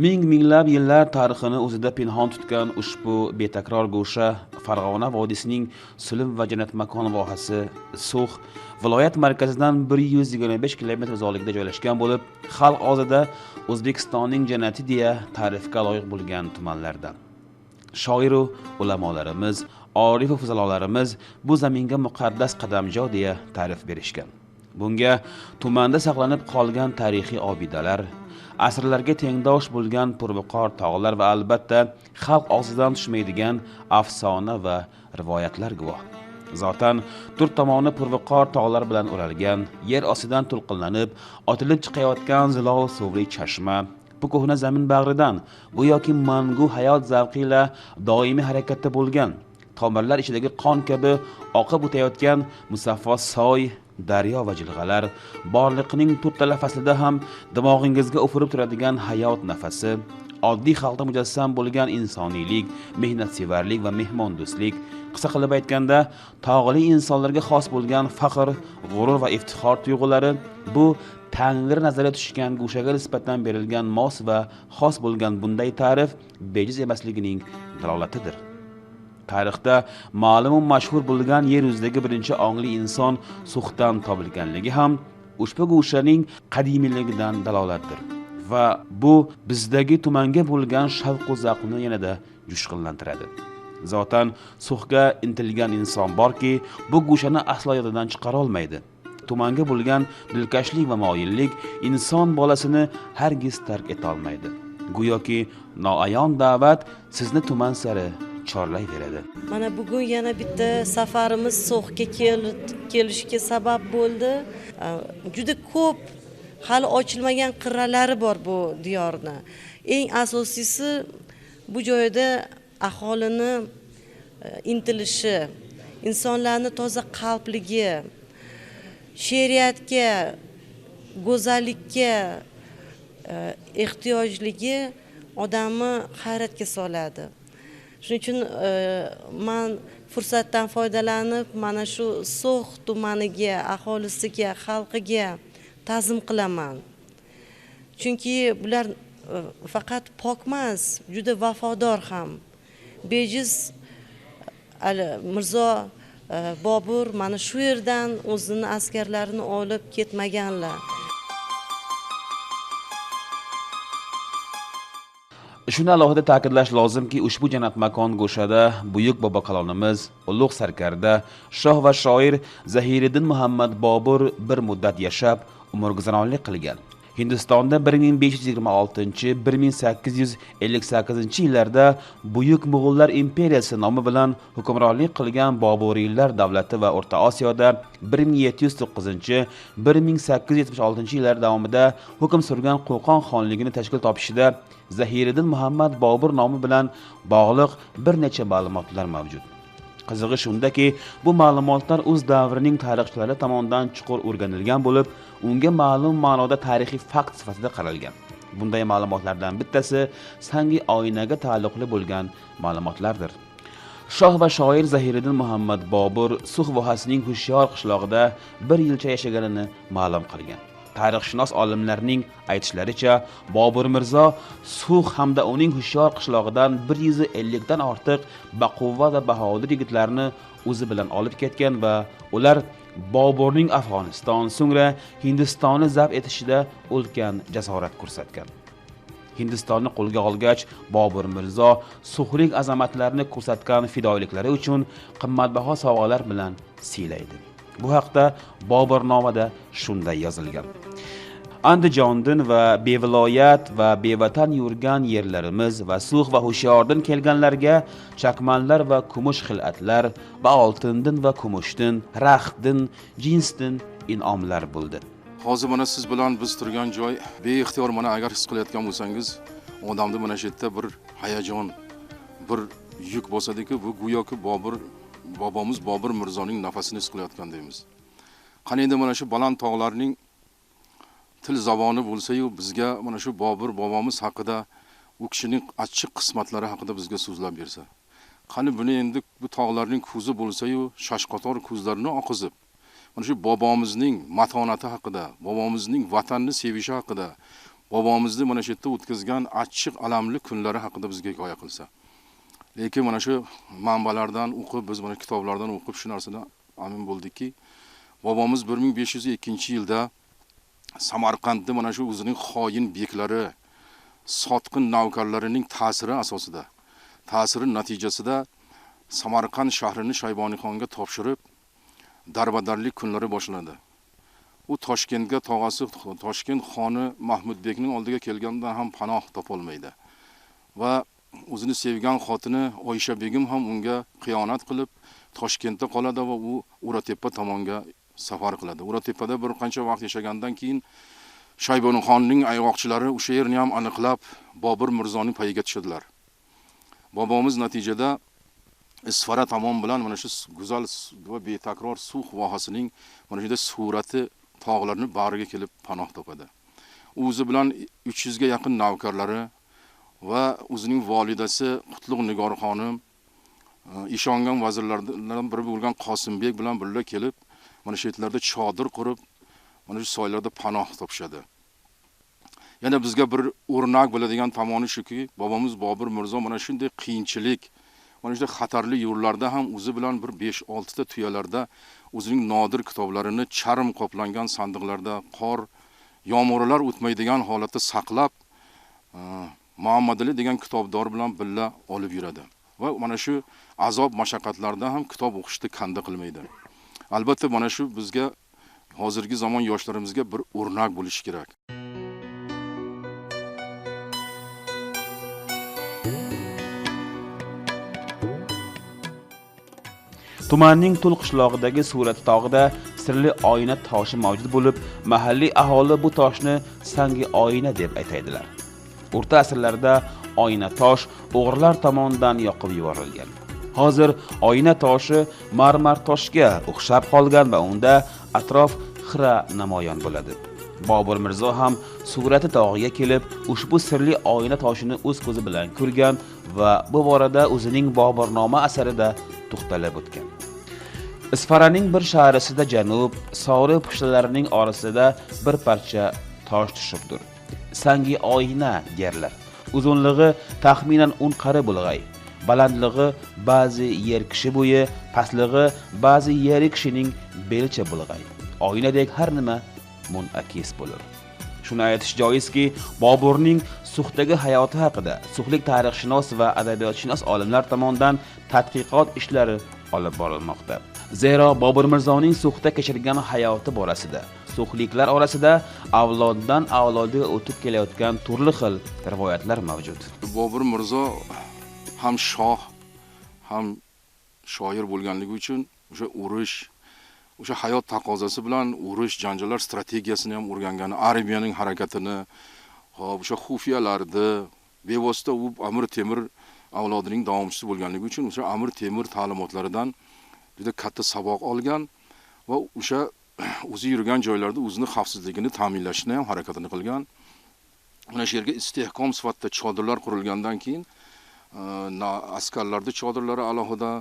Ming minglab yillar tarixini o'zida pinhon tutgan ushbu betakror go'sha Farg'ona vodiysining Sulim va Jannat makon vohasi So'x viloyat markazidan 125 kilometr uzoqlikda joylashgan bo'lib, xalq og'zida O'zbekistonning jannati deya ta'rifga loyiq bo'lgan tumanlardan. Shoiru ulamolarimiz, orif va fuzalolarimiz bu zaminga muqaddas qadamjo deya ta'rif berishgan. Bunga tumanda saqlanib qolgan tarixiy obidalar, asrlarga tengdosh bo'lgan purviqor tog'lar va albatta xalq og'zidan tushmaydigan afsona va rivoyatlar guvoh. Zotan to'rt tomoni purviqor tog'lar bilan o'ralgan, yer ostidan to'lqinlanib, otilib chiqayotgan zilol suvli chashma, bu ko'hna zamin bag'ridan go'yoki mangu hayot zavqi ila doimiy harakatda bo'lgan, tomirlar ichidagi qon kabi oqib o'tayotgan musaffo soy, daryo va jilg'alar, borliqning to'rttala faslida ham dimog'ingizga ufurib turadigan hayot nafasi, oddiy xalqda mujassam bo'lgan insoniylik, mehnatsevarlik va mehmondo'stlik, qisqa qilib aytganda, tog'li insonlarga xos bo'lgan faxr, g'urur va iftixor tuyg'ulari bu Tangri nazariga tushgan go'shaga nisbatan berilgan mos va xos bo'lgan bunday ta'rif bejiz emasligining dalolatidir. Tarixda ma'lum va mashhur bo'lgan yer yuzidagi birinchi ongli inson So'xdan topilganligi ham ushbu go'shaning qadimiyligidan dalolatdir va bu bizdagi tumanga bo'lgan shavq va zavqni yanada jo'shqinlantiradi. Zotan So'xga intilgan inson borki, bu go'shani aslo yodidan chiqara olmaydi. Tumanga bo'lgan dilkashlik va moyillik inson bolasini hargiz tark eta olmaydi. Go'yoki noayon da'vat sizni tuman sari chorlayveradi. Mana bugun yana bitta safarimiz So'xga kelishga sabab bo'ldi. Juda ko'p hali ochilmagan qirralari bor bu diyorni. Eng asosiysi bu joyda aholini intilishi, insonlarni toza qalbligi, she'riyatga, go'zallikka ehtiyojligi odamni hayratga soladi. Shuning uchun men fursatdan foydalanib mana shu So'x tumaniga, aholisiga, xalqiga ta'zim qilaman. Chunki bular faqat pok emas, juda vafodor ham. Bejiz Mirzo Bobur mana shu yerdan o'zini askarlarini olib ketmaganlar. Shuni alohida ta'kidlash lozimki, ushbu jannat makon go'shada buyuk bobo kalonimiz, ulug' sarkarda, shoh va shoir Zahiriddin Muhammad Bobur bir muddat yashab, umrguzaronlik qilgan. Hindistonda 1526-1858 yillarda Buyuk Mo'g'ullar imperiyasi nomi bilan hukmronlik qilgan Boburiylar davlati va O'rta Osiyoda 1709-1876 yillar davomida hukm surgan Qo'qon xonligini tashkil topishida Zahiriddin Muhammad Bobur nomi bilan bog'liq bir necha ma'lumotlar mavjud. Qizig'i shundaki, bu ma'lumotlar o'z davrining tarixchilari tomonidan chuqur o'rganilgan bo'lib, unga ma'lum ma'noda tarixiy fakt sifatida qaralgan. Bunday ma'lumotlardan bittasi sangi oynaga taalluqli bo'lgan ma'lumotlardir. Shoh va shoir Zahiriddin Muhammad Bobur So'x vohasining Hushyor qishlog'ida bir yilcha yashaganini ma'lum qilgan. Tarixshunos olimlarning aytishlaricha, Bobur Mirzo So'x hamda uning Hushyor qishlog'idan 150 dan ortiq baquvvat va bahodir yigitlarni o'zi bilan olib ketgan va ular Boburning Afg'oniston, so'ngra Hindistonni zabt etishida ulkan jasorat ko'rsatgan. Hindistonni qo'lga olgach, Bobur Mirzo So'xlik azamatlarini ko'rsatgan fidoyiliklari uchun qimmatbaho sovg'alar bilan siylaydi. Bu haqda Boburnomada shunday yozilgan. Andijondin va beviloyat va bevatan yurgan yerlarimiz va So'x va Hushyordan kelganlarga chakmanlar va kumush xil'atlar va oltindin va kumushdin, raxtdin, jinsdin in'omlar bo'ldi. Hozir mana siz bilan biz turgan joy beixtiyor mana agar his qilayotgan bo'lsangiz, odamni mana shu yerda bir hayajon, bir yuk bosadiku, bu go'yoki Bobur bobomiz Bobur Mirzoning nafasini his qilayotgandaymiz. Qani endi mana shu baland tog'larning til zaboni bo'lsa-yu, bizga mana shu Bobur bobomiz haqida, U kishining achchiq qismatlari haqida bizga so'zlab bersa. Qani buni endi bu tog'larning ko'zi bo'lsa-yu, shashqator ko'zlarini oqizib, mana shu bobomizning matonati haqida, bobomizning vatanni sevishi haqida, bobomizni mana shu yerda o'tkazgan achchiq alamli kunlari haqida bizga hikoya qilsa. Lekin mana shu manbalardan o'qib, biz mana kitoblardan o'qib shu narsadan amin bo'ldikki, bobomiz 1502-yilda Samarqandda mana shu o'zining xoin beklari, sotqin navkarlarining ta'siri asosida, ta'siri natijasida Samarqand shahrini Shayboniyxonga topshirib, darbadarlik kunlari boshlandi. U Toshkentga tog'asi Toshkent xoni Mahmudbekning oldiga kelgandan ham panoh topolmaydi. Va o'zini sevgan xotini Oysha begim ham unga xiyonat qilib, Toshkentda qoladi va u Uratepa tomonga safar qiladi. Uratepada bir qancha vaqt yashagandan keyin Shayboniyxonning ayg'oqchilari o'sha yerni ham aniqlab Bobur Mirzoning payiga tushadilar. Bobomiz natijada Isfara tomon bilan mana shu go'zal va betakror Sux vohasining mana shunday surati tog'larning bag'riga kelib panoh topadi. U o'zi bilan 300 ga yaqin navkarlari va o'zining volidasi Qutlug' Nigor xonim, ishongan vazirlardan biri bo'lgan Qosimbek bilan birga kelib mana shu yerlarda chodir qurib, mana shu soylarda panoh topishadi. Yana bizga bir o'rnak bo'ladigan tomoni shuki, bobomiz Bobur Mirzo mana shunday qiyinchilik, mana shunday xatarli yo'llarda ham o'zi bilan bir 5-6 ta tuyalarda o'zining nodir kitoblarini charm qoplangan sandiqlarda qor, yomg'irlar o'tmaydigan holatda saqlab, Muhammadali degan kitobdor bilan birga olib yuradi. Va mana shu azob mashaqqatlarda ham kitob o'qishni kanda qilmaydi. Albatta mana shu bizga hozirgi zamon yoshlarimizga bir o'rnak bo'lishi kerak. Tumanning Tul qishlog'idagi Surat tog'ida sirli oyna toshi mavjud bo'lib, mahalliy aholi bu toshni sangi oyna deb ataydilar. O'rta asrlarda oyna tosh o'g'rilar tomonidan yoqib yuborilgan. Hozir oyna toshi marmar toshga o'xshab qolgan va unda atrof xira namoyon bo'ladi. Bobur Mirzo ham Surati tog'iga kelib, ushbu sirli oyna toshini o'z ko'zi bilan ko'rgan va bu borada o'zining Boburnomma asarida to'xtalib o'tgan. Isfaraning bir shahrisida janub, sori pushtalarining orasida bir parcha tosh tushibdir. Sangi oyna derlar. Uzunlig'i taxminan 10 qari bo'lg'ay, balandlig'i ba'zi yer kishi bo'yi, pastlig'i ba'zi yeri kishining belicha bo'lg'ay. Oynadek har nima munakis bo'lur. Shuni aytish joizki, Boburning Suxdagi hayoti haqida suxlik tarixshunos va adabiyotshunos olimlar tomonidan tadqiqot ishlari olib borilmoqda. Zero Bobur Mirzoning Suxda kechirgan hayoti borasida suxliklar orasida avloddan avlodga o'tib kelayotgan turli xil rivoyatlar mavjud. Bobur Mirzo ham shoh, ham shoir bo'lganligi uchun o'sha urush, o'sha hayot taqozosi bilan urush, janjallar strategiyasini ham o'rgangani, armiyaning harakatini, xo'p, o'sha xufiyalarni bevosita u Amir Temur avlodining davomchisi bo'lganligi uchun o'sha Amir Temur ta'limotlaridan juda katta saboq olgan va o'sha o'zi yurgan joylarda o'zini xavfsizligini ta'minlashni ham harakatini qilgan. Mana shu yerga istehkom sifatida chodirlar qurilgandan keyin askarlarda chodirlari alohida,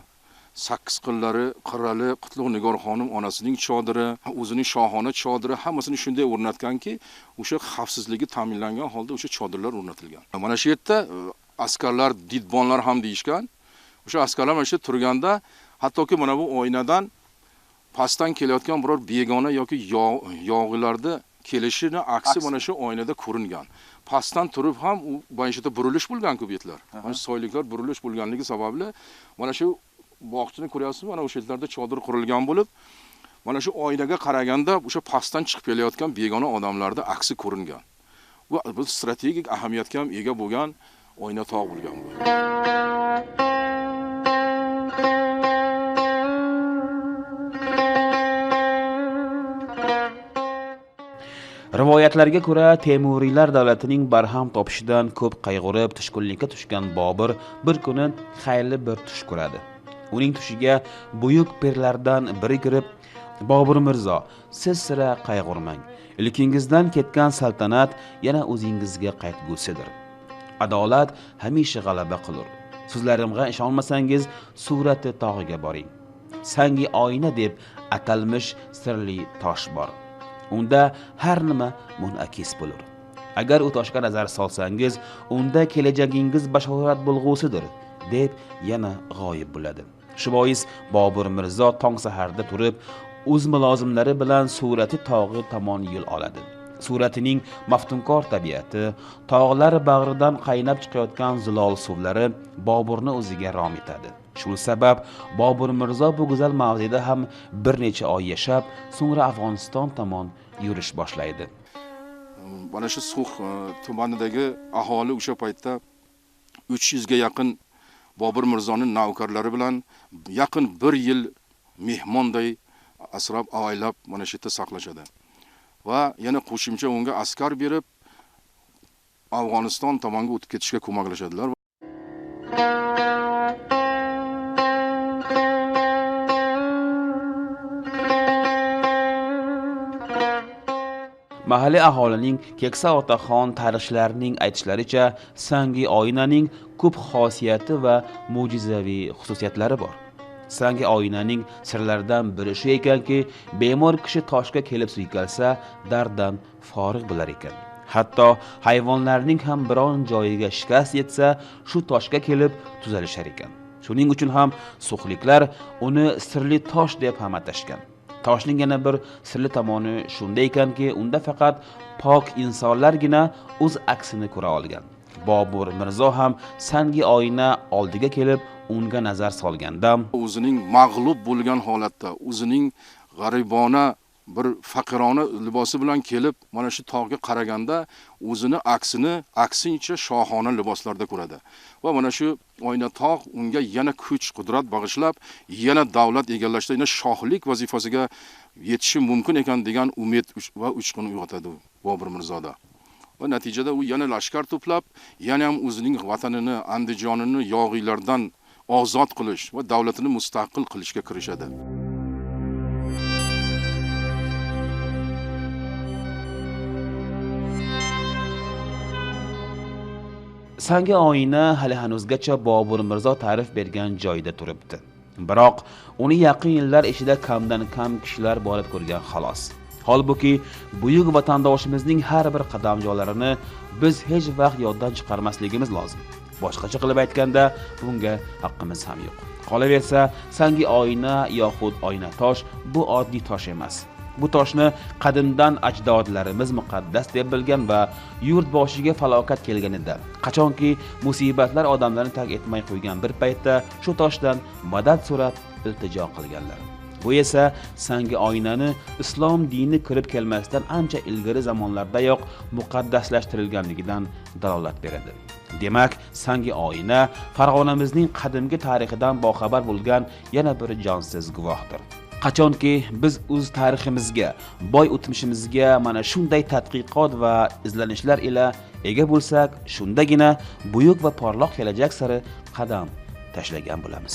8 qillari, qirali Qutlug' Nigor xonim onasining chodiri, o'zining shohona chodiri hammasini shunday o'rnatganki, o'sha xavfsizligi ta'minlangan holda o'sha chodirlar o'rnatilgan. Mana shu yerda askarlar didbonlar ham deyishgan. O'sha askarlar mana shu turganda, hattoki mana bu oynadan pastdan kelayotgan biror begona yoki yog'iylarda kelishini aksi mana shu oynada ko'ringan. Pastdan turib ham u mana shu yerda burilish bo'lgan-ku bu yerlar. Mana shu soyliklar burilish bo'lganligi sababli mana shu bog'chani ko'ryapsizmi? Mana o'sha yerlarda chodir qurilgan bo'lib, mana shu oynaga qaraganda o'sha pastdan chiqib kelayotgan begona odamlarda aksi ko'ringan. Bu strategik ahamiyatga ham ega bo'lgan oyna tog' bo'lgan bu. Rivoyatlarga ko'ra, Temuriylar davlatining barham topishidan ko'p qayg'urib, tushkunlikka tushgan Bobur bir kuni xayrli bir tush ko'radi. Uning tushiga buyuk pirlardan biri kirib, Bobur Mirzo, siz sira qayg'urmang. Ilkingizdan ketgan saltanat yana o'zingizga qaytgusidir. Adolat hamisha g'alaba qilur. So'zlarimga ishonmasangiz, Surati tog'iga boring. Sangi oyna deb atalmish sirli tosh bor. Unda har nima munakis bo'lur. Agar u toshga nazar solsangiz, unda kelajagingiz bashorat bo'lg'usidir, deb yana g'oyib bo'ladi. Shu bois Bobur Mirzo tong saharda turib, o'z mulozimlari bilan Surati tog'i tomon yo'l oladi. Suratining maftunkor tabiati, tog'lar bag'ridan qaynab chiqayotgan zilol suvlari Boburni o'ziga rom etadi. Shu sabab Bobur Mirzo bu go'zal mavzeda ham bir necha oy yashab, so'ngra Afg'oniston tomon yurish boshlaydi. Mana shu So'x tumanidagi aholi o'sha paytda 300 ga yaqin Bobur Mirzoning navkarlari bilan yaqin bir yil mehmonday asrab avaylab mana shu yerda saqlashadi. Va yana qo'shimcha unga askar berib Afg'oniston tomonga o'tib ketishga ko'maklashadilar. Mahalliy aholining keksa otaxon tarixchilarining aytishlaricha, sangi oynaning ko'p xosiyati va mo'jizaviy xususiyatlari bor. Sangi oynaning sirlaridan biri shu ekanki, bemor kishi toshga kelib suykalsa, darddan forig' bo'lar ekan. Hatto hayvonlarning ham biron joyiga shikast yetsa, shu toshga kelib tuzalishar ekan. Shuning uchun ham so'xliklar uni sirli tosh deb ham atashgan. Toshning yana bir sirli tomoni shunda ekanki, unda faqat pok insonlargina o'z aksini ko'ra olgan. Bobur Mirzo ham sangi oyna oldiga kelib, unga nazar solganda o'zining mag'lub bo'lgan holatda, o'zining g'aribona bir faqirona libosi bilan kelib, mana shu tog'ga qaraganda o'zini aksini aksincha shohona liboslarda ko'radi. Va mana shu oyna tog' unga yana kuch, qudrat bag'ishlab, yana davlat egallashda, yana shohlik vazifasiga yetishi mumkin ekan degan umid va uchqun uyg'otadi Bobur Mirzoda. Va natijada u yana lashkar to'plab, yana ham o'zining vatanini, Andijonini yog'iylardan ozod qilish va davlatini mustaqil qilishga kirishadi. Sangi oyna hali hanuzgacha Bobur Mirzo ta'rif bergan joyda turibdi. Biroq uni yaqin yillar ichida kamdan kam kishilar borib ko'rgan xolos. Holbuki buyuk vatandoshimizning har bir qadamjolarini biz hech vaqt yoddan chiqarmasligimiz lozim. Boshqacha qilib aytganda, bunga haqqimiz ham yo'q. Qolaversa, sangi oyna yoxud oyna tosh bu oddiy tosh emas. Bu toshni qadimdan ajdodlarimiz muqaddas deb bilgan va yurt boshiga falokat kelganida, qachonki musibatlar odamlarni tark etmay qo'ygan bir paytda shu toshdan madad so'rab iltijo qilganlar. Bu esa sangi oynani islom dini kirib kelmasdan ancha ilgari zamonlardayoq muqaddaslashtirilganligidan dalolat beradi. Demak, sangi oyna Farg'onamizning qadimgi tarixidan boxabar bo'lgan yana bir jonsiz guvohdir. Qachonki biz o'z tariximizga, boy o'tmishimizga mana shunday tadqiqot va izlanishlar ila ega bo'lsak, shundagina buyuk va porloq kelajak sari qadam tashlagan bo'lamiz.